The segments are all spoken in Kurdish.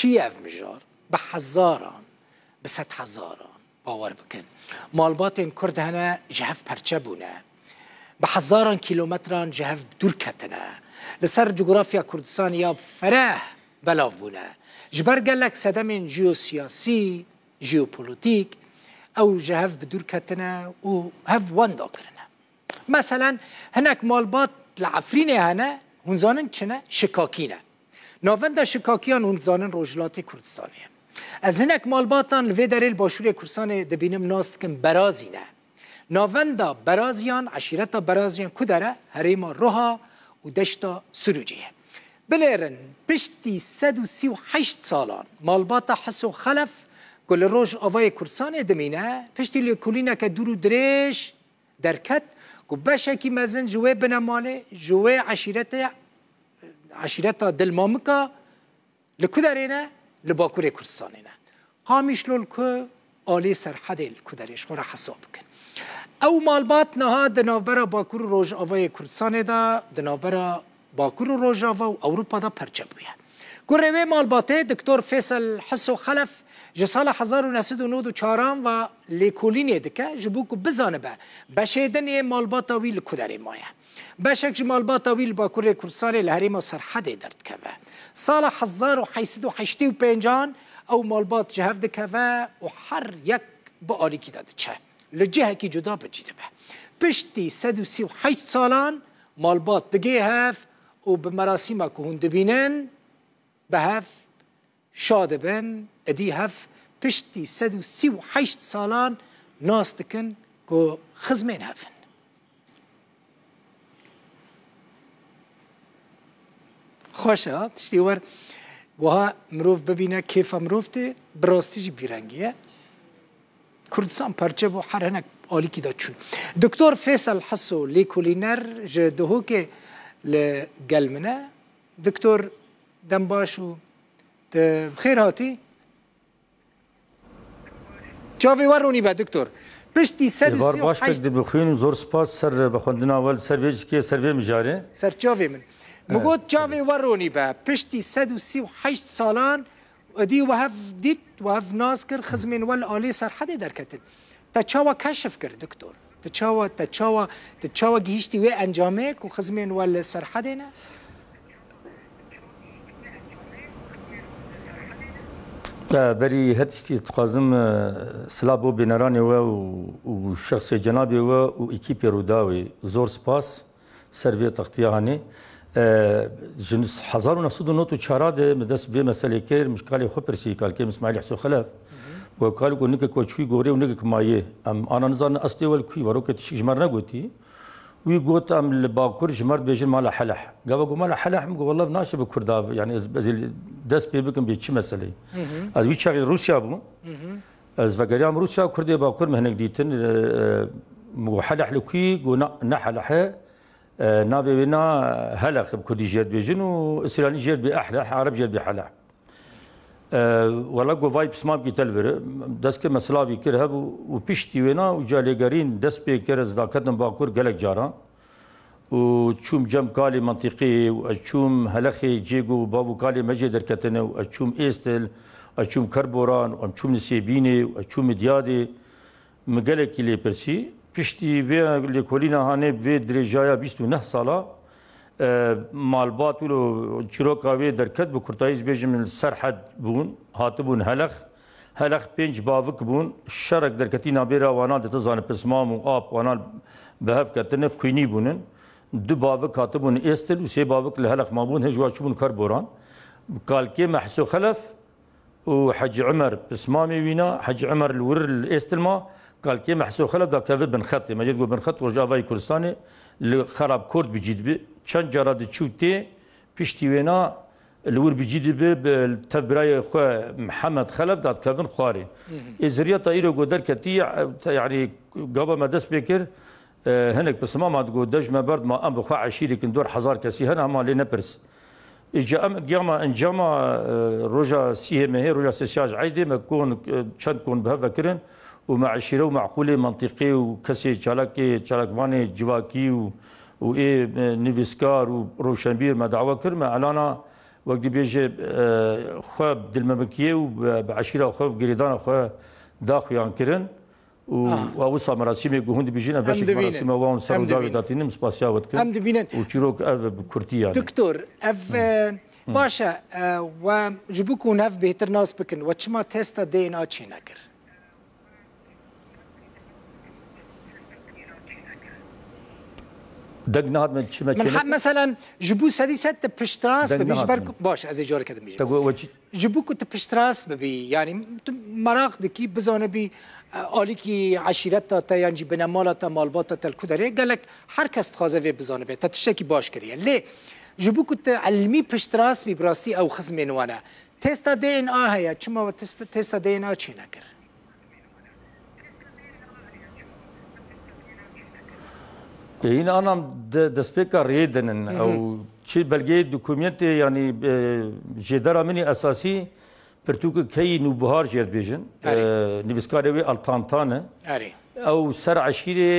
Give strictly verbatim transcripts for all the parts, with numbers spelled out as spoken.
Çi ye ev mijar? Bi hezaran, bi sedhezaran, bawer bikin, malbatên Kurd hene ji hev perçe bûne. Bi hezaran kîlometran ji hev bi dûr ketine. Li ser cografya Kurdistanê ya fereh belav bûne. Ji ber gelek sedemên jiyosiyasî, jiyopolîtîk, ew ji hev bi dûr ketine û hev wenda kirine. Meselen, hinek malbat li Efrînê hene, hûn zanin çi ne? Şikakî ne. Navenda Şikakiyan hûn dizanin Rojhilatê Kurdistanê ye. Ez hinek malbatan li vê derê li Başûrê Kurdistanê dibînim, nas dikim, Berazî ne. Navenda Beraziyan, eşîreta Beraziyan ku dere? Herêma Roha û deşta Sirûcê ye. Bilêrin, piştî sed û sî û heşt salan malbata Hiso Xelef ku li Rojavayê Kurdistanê dimîne, piştî lêkolîneke dûr û dirêj derket ku beşekî mezin ji wê binemalê, ji wê eşîretê, eşîreta Dilmamika li ku derê ne? Li Bakurê Kurdistanê ne. Qamîşlo li ku? Alî Serhedê li ku derê? Ji xwe re hesab bikin. Ew malbat niha di navbera Bakur û Rojavayê Kurdistanê de, di navbera Bakur û Rojava û Ewropa de perçe bûye. Kurê wê malbatê Doktor Fêsel Hiso Xelef ji sala hezar û neh sed û nod û çaran ve lêkolînê dike, ji bo ku bizanibe beşê din ê malbata wî li ku derê maye. Beşek ji malbata wî li Bakurê Kurdistanê li herêma Serhedê derdikeve. Sala hezar û heşt sed û heştê û pêncan ew malbat ji hev dikeve û her yek bi alîkî de diçe. Li cihekî cuda bi cî dibe. Piştî sed û sî û heşt salan malbat digê hev û bi merasîma ku hûn dibînin, bi hev şa dibin, êdî hev piştî sed û sî û heşt salan nas dikin ku xizmên hev in. Xweş e, ha? Tiştê wer wiha mirov bibîne, kêfa mirov tê, bi rastî jî bîrengî ye. Kurdistan perçe bû, her hinek alîkî de çûn. Doktor Fêsel Hiso, lêkolîner ji Duhokê li gel min e. Doktor, dem baş û tu bi xêr hatî. Çavê we ronî be, doktor. Piştî sed û sî û heşt Êvar baş kek dibixwîn û zor spas ser vexwendina we li ser vê cikê, ser vê mijarê. Ser çavê min. Min Evet. got çavê we ronî be. Piştî sed û sî û heşt salan êdî we hev dît, we hev nas kir, xizmên we li alê Serhedê derketin. Te çawa keşif kir, doktor? Tu çawa, te çawa, tu çawa gihîştî wê encamê ku xizmên we li Serhedê ne? E, berî her tiştî dixwazim, e, silav bo bîneranê we û, û şexsê cenabê we û ekîpê Rûdawê. Zor spas ser vê textiya hanê. E, ji hezar û neh sed û nod û çar de min dest bi vê meselê kir, min ji kalê xwe pirsî, kalkê min Îsmaîl Hiso Xelef. Û kalê ku nikek we çûyî gorê û nikek mayê. Em ana nizanin eslê we li kû ye, werokê tişik ji me re negotî. Wî got, em li Bakur ji me re dibêjin mala Heleh. Gava got mala Heleh, min got, "Wele naşe bi Kurda, yani ez, ez ê dest pê bikim bê çi meseleyê?" Ez wî çaxê Rûsya bûm. Ez vegeriyam Rûsya, Kurdê Bakur min hinek dîtin, e, e, min got, "Heleh li kû ye?" Got, "Na, ne Heleh e, e, navê wê na Heleh e, bi Kurdî jê re dibêjin û Îsraîlî jê re dibê Ehleh, Ereb jê re dibê Heleh." E, wele got vay pismamkî te li vir e. Dest kir me silavî kir hev û, û piştî wêna û ca lêgerîn dest pê kir, ez daketim Bakur gelek caran. Û çûm cem kalê mentiqê û ez çûm Helexê cê ku bav û kalê me jê derketine û ez çûm Êstil, ez çûm Kerboran û em çûm Nisêbînê û ez çûm Midyadê. Min gelekî lê pirsî. Piştî vê lêkolîna hanê vê dirêjaya bîst û neh sala, e, malbat wilo çîroka wê derket, bi kurtayî ez bêjim li Serhed bûn, hatibûn Helex. Helex pênc bavik bûn, şerek derketî nabêra wana, di tu zanî pismam û ap wana bi hev ketine, xwînî bûnin. Du bavik hatibûn Êstil û sê bavik li Helex mabûn, hê ji wa çûbûn Kerboran. Kalkê me Hiso Xelef, û Hecî Umer pismamê wîna, Hecî Umer li wir li Êstil ma, kalkê me Hiso Xelef dakeve Binxetê. Me jê digot Binxet Rojavayê Kurdistanê, li Xerab Kort bi cî dibe. Çend cara diçû tê, piştî wêna li wir bi cî dibe, bi tev birayê xwe Mihemed Xelef dadikevin xwarê. Ê ziriyeta îro ku derketî, e, te-, yanî gava me dest pê kir, e, hinek pismama digot, dej me berd ma em bi xwe eşîrek in, dor hezar kesî hene, hema lê nepirs. Îca em giyama encama, e, roja sîhê mehê, roja sêsiya ji eydê me kon, e, çend kon bi hev ve kirin û me eşîre û meqûlê mentiqê û kesê çalakê, çalakvanê civakî û, û ê, e, nivîskar û rewşenbîr me dawa kir, me elana Wek dibêje, e, xwe bi dilmemikiyê û bi, bi eşîra xwe û girêdana xwe da xuyan kirin û, ah, wa wisa merasîmê ku hûn dibêjin, ev beşek merasîma wan ser Rûdawê datînim, spasiya we dikim. Em dibînin. Û çîrok ev bi kurtî yani. Doktor, ev, e, baş e, e, we ji bo ku hûn ev bêhtir nas bikin, we çima testa D N A çênekir? Deng nehat min çi me Min çênekir? He, meselen, ji bo sedî sed te piştrast bibî, ji ber ku, baş, ez ê careke din bêjim. Te got we çi? Ji bo ku tu piştrast bibî, yani tu meraq dikî, bizanibî, e, alîkî eşîreta te yan jî binemala te, malbata te li ku derê, gelek her kes dixwaze vê bizanibe. Te tiştekî baş kiriye. Lê ji bo ku tu ilmî piştrast bî, bi rastî ew xizmên wan e. Testa D N A heye. Çima we testa, testa D N A çênekir? E, yine anam de, destpêka rêdinin. Hı hı. Ew çi belgeyê, dokumentê, yani, e, jêdera min ê esasî pirtûkê Keyî Nûbihar jê dibêjin. Erê. E, nivîskarê wê Altan Tan e. Erê. Ew ser eşîrê,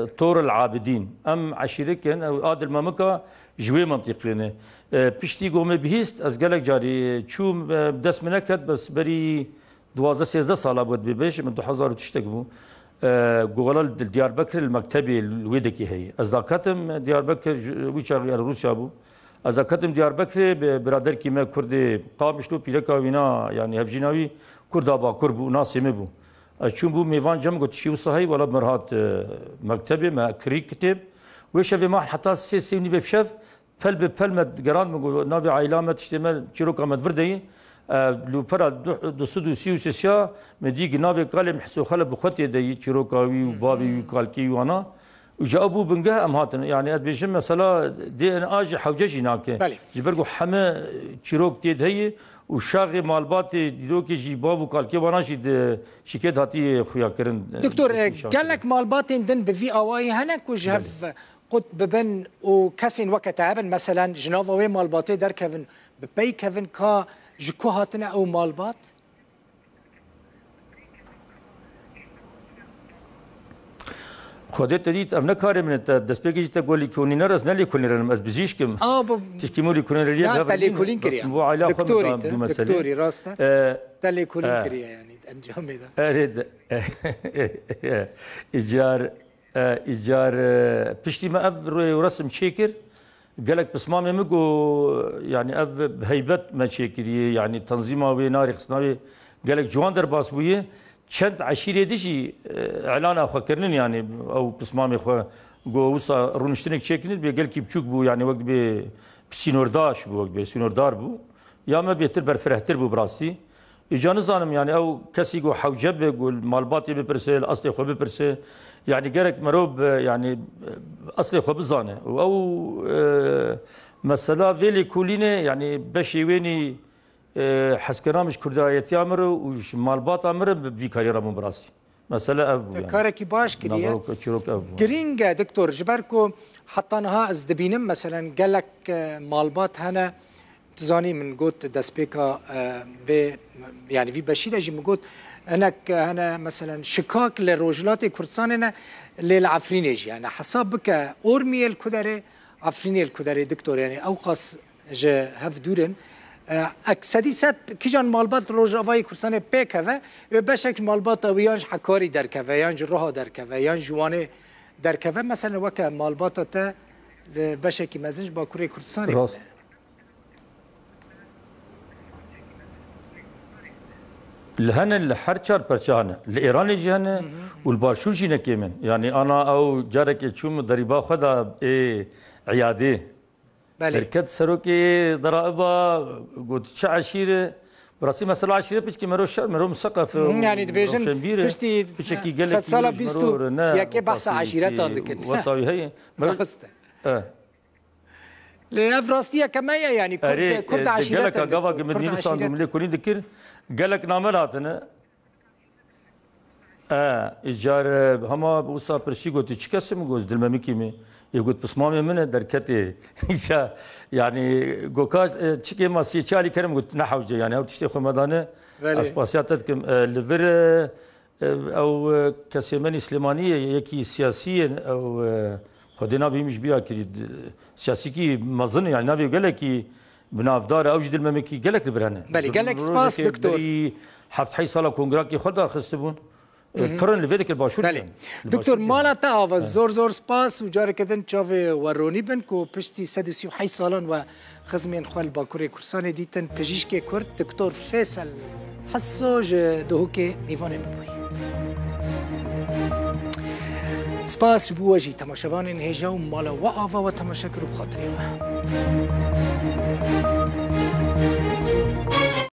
e, Tor el Abidîn. Em eşîrek in, ew a dilmemika ji wê mentiqê ne. E, piştî ku me bihîst, ez gelek carî çûm, e, dest min neket, bes berî duwazdeh sêzdeh sala bû, dibê bêjim, min du hezar û tiştek bû. E, ku wela li Diyarbekirê li mektebê li wê dekê heye. Ez da ketim Diyarbekir, ji, wî çaxê li Rûsya bû. Ez da ketim Diyarbekirê, bi biraderkî me Kurdê Qamişlo, pîreka wîna, yani hevjîna wî Kurda Bakur bû, nasê min bû. Ez çûm bû mêvan cem, got, "Çi wisa heye?" Wela, me hat, e, mektebê, me kirî kitêb. Wê şevê me heta sê, sê û nîvê bi şev, pel bi pel me gerand, min got, "Navê aîla me, tiştê me, çîroka me di vir de ye." E, lûpera du, du sed û sî û sê ya, me dî ku navê kalê min Hiso Xelef bi xwe tê de ye, çîroka wî û bavê wî û kalkê wî wana. Û ji ew bû bingeh em hatin. Yani ez dibêjim mesela D N A jî hewce jî nake. Belê. Ji ber ku heme çîrok tê de heye û şaxê malbatê dîrokê jî bav û kalkê wana jî di şîkê de hatiye xuya kirin, e, Doktor, e, gelek malbatên din bi vî awayî hene ku ji hev qut bibin û kesên weke te hebin, meselen, ji nava wê malbatê derkevin, bi pey kevin ka ji ku hatine ew malbat? Xwedê te dît, ev ne karê min e, te destpêkê jî te got lêkolîner, ez ne lêkolîner im, ez bizîşk im. A, bu Tişkî min lêkolîneriyê Ya, te lêkolîn kiriye. Bes bu aîla xwe min Doktorî da te, du mesele. Doktorî, rast e. E, Te lêkolîn e. kiriye yani encamê de. Erê de. Îcar, e, îcar, e, piştî me ev rûyê û resim çêkir. Gelek pismamê min ku, yani, ev bi heybet me çêkiriye, yani, tenzîma wê, narêxistina wê gelek ciwan derbas bûye. Çend eşîrê din jî, e, îlana xwe kirinin, yani, ew pismamê xwe ku wisa rûniştinek çêkirin, bê gelkî biçûk bû, yani, wek bê sînordaş bû, wek bê sînordar bû. Ya me bêtir berfirehtir bû bi rastî. Îca nizanim, yani ew kesî ku hewce be, ku li malbatê bipirse, li eslê xwe bipirse, yani gerek merov bi, yani eslê xwe bizane. Û ew, e, mesela vê lêkolînê, yani beşê wênî, e, hezkirina min ji kurdayetiya min re û ji malbata min re bi vî karî re bûn bi rastî. Mesele ev bû, Te yani. karekî baş kiriye. Naveroka çîrok ev bû. Girîng e, doktor, ji ber ku heta niha ez dibînim, meselen, gelek, e, malbat hene, tu zanî min got destpêka, e, vê, yani vî beşî de jî min got, hinek, e, hene, meselen, şikak li Rojhilatê Kurdistanê ne, lê li Efrînê jî, yani hesab bike, Ormiyê li ku derê, Efrînê li ku derê, doktor, yani ew qas ji hev dûr in. E, ek sedî sed kijan malbat Rojavayê Kurdistanê pêk heve, ê beşek ji malbata wî yan ji Hekarî derkeve, yan ji Roha derkeve, yan ji Wanê derkeve. Mesela weke malbata te li beşekî mezin ji Bakurê Kurdistanê Rast. bûne. Li hene li her çar perçe hene. Li Êranê jî hene û li Başûr jî ne kêm in. Yani ana ew carekê çûm derîba xwe da ê îyadê. Belê. Derket serokê deraiba, got, "Çi eşîre?" Bi rastî mesela eşîre piçkî mero şer, mero miseqef e Hı, û yani dibêjin rewşenbîr e. piştî, Piçekî e, gelekî sed sala ji mero bîst û re ne yekê behsa eşîreta dikin. Weta wî heye. Mero Rast e. E. Lê ev rastiyeke me ye, yani Kurd, Erê, Kurd e, de eşîrete geleka gava ku min Kurd nivîsand û eşîret. min lêkolîn dikir, gelek name hatine. E, îcar, e, hema wisa pirsî gotî, "Çi kes e?" Min got, "Dilmemikî me." Yê got, "Pismamê min e, derketê." Îca, yani, goka, e, çikê ma sê çi alî kerim got, "Ne hewce, yani, ew tiştê xwe me dane." Belê. Ez spasiya te dikim. E, li vir, e, e, ew, e, kesê menî Silêmaniyê, yekî siyasî ye, ew, e, Xwedê navê wî min ji bîra kirî, d-, siyasîkî mezin e, yani, navê gelekî Bi navdar e, ew jî dil Memekî gelek li vir hene. Belê, gelek spas, doktor. Berî heft heyş sala kongirakî xwe darxistibûn. Pir in li vê dikir başûr Belê. Doktor, mala te ava, zor zor spas û careke din çavê we ronî bin ku piştî sed û sî û heyş salan we xizmên xwe li Bakurê Kurdistanê dîtin. Pijîşkê Kurd, Doktor Fêsel Heso ji Duhokê mîvanê min bûyî. Spas ji bo we jî temaşevanên hêja û mala we ava we temaşe kir û bi xatirê we.